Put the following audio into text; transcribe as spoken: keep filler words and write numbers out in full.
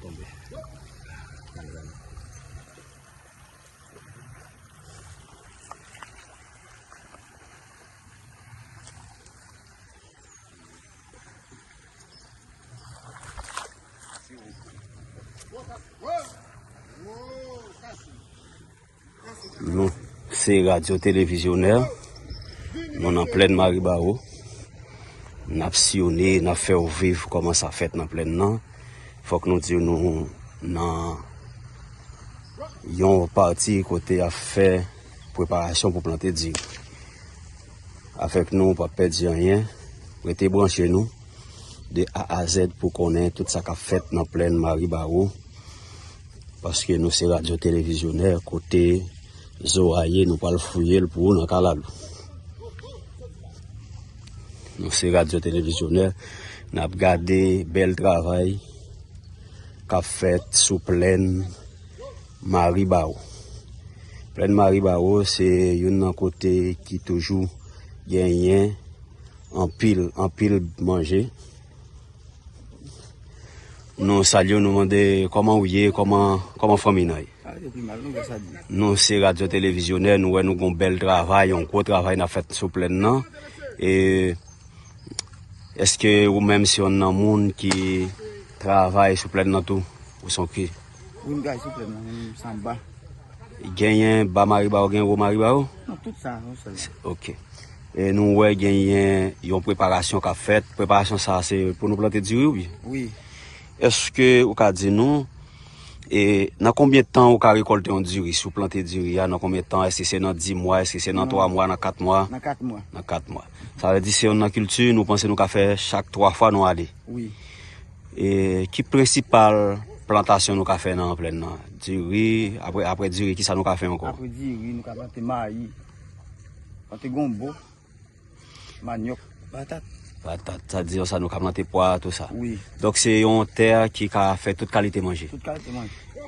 Tonbe. Nou se Radyo Televizyonè. Nou nan plèn Maribawo. N ap siyone, n ap fè w viv kòman sa fèt nan plèn nan. Fòk nou di nou nan yon pati kote y ap fè preparasyon pou plante diri. Avèk nou, ou p ap pèdi anyen. Rete branche nou de A a Z pou konnen tout sa k ap fèt nan plèn Maribawo. Paske nou se Radyo Televizyonè, kote zo a ye, nou pral fouye l pou ou nan kalalou. Nou se Radyo Televizyonè, n ap gade bèl travay k ap fèt sou plèn Maribawo. Plèn Maribawo se youn nan kote ki toujou genyen anpil, anpil manje. Nou salye w, nou mande kòman ou ye, kòman, kòman fanmi nan ye. Ah, yo pi mal, nou wè sa di. Nou se Radyo Televizyonè, nou wè nou gon bèl travay, yon gwo travay n ap fèt sou plèn nan. E èske ou menm se yon nan moun ki travay sou plèn nan tou? Ou se yon ki? Wi, m travay sou plèn nan, m sanba. Genyen ba Maribawo, genyen wo Maribawo? Non, tout sa, yon sèl. Ok. E nou wè genyen yon preparasyon k ap fèt. Preparasyon sa a se pou nou plante diri, wi? Wi. Èske ou ka di nou, e, nan konbyen tan ou ka rekòlte yon diri? Si w plante diri a, nan konbyen tan? Èske se nan dis mwa? Èske se nan twa mwa? Nan kat mwa? Nan kat mwa. Nan kat mwa. Sa vle di se yon nan kilti, nou panse nou ka fè chak twa fwa nou ale. Wi. E ki prensipal plantasyon nou ka fè nan plèn nan? Diri, apre, apre diri, kisa nou ka fè ankò? Apre diri, nou ka plante mayi, plante gonbo, manyòk, patat. Patat, sa di sa nou ka plante pwa, tou sa. Wi. Donk se yon tè ki ka fè tout kalite manje. Tout kalite manje.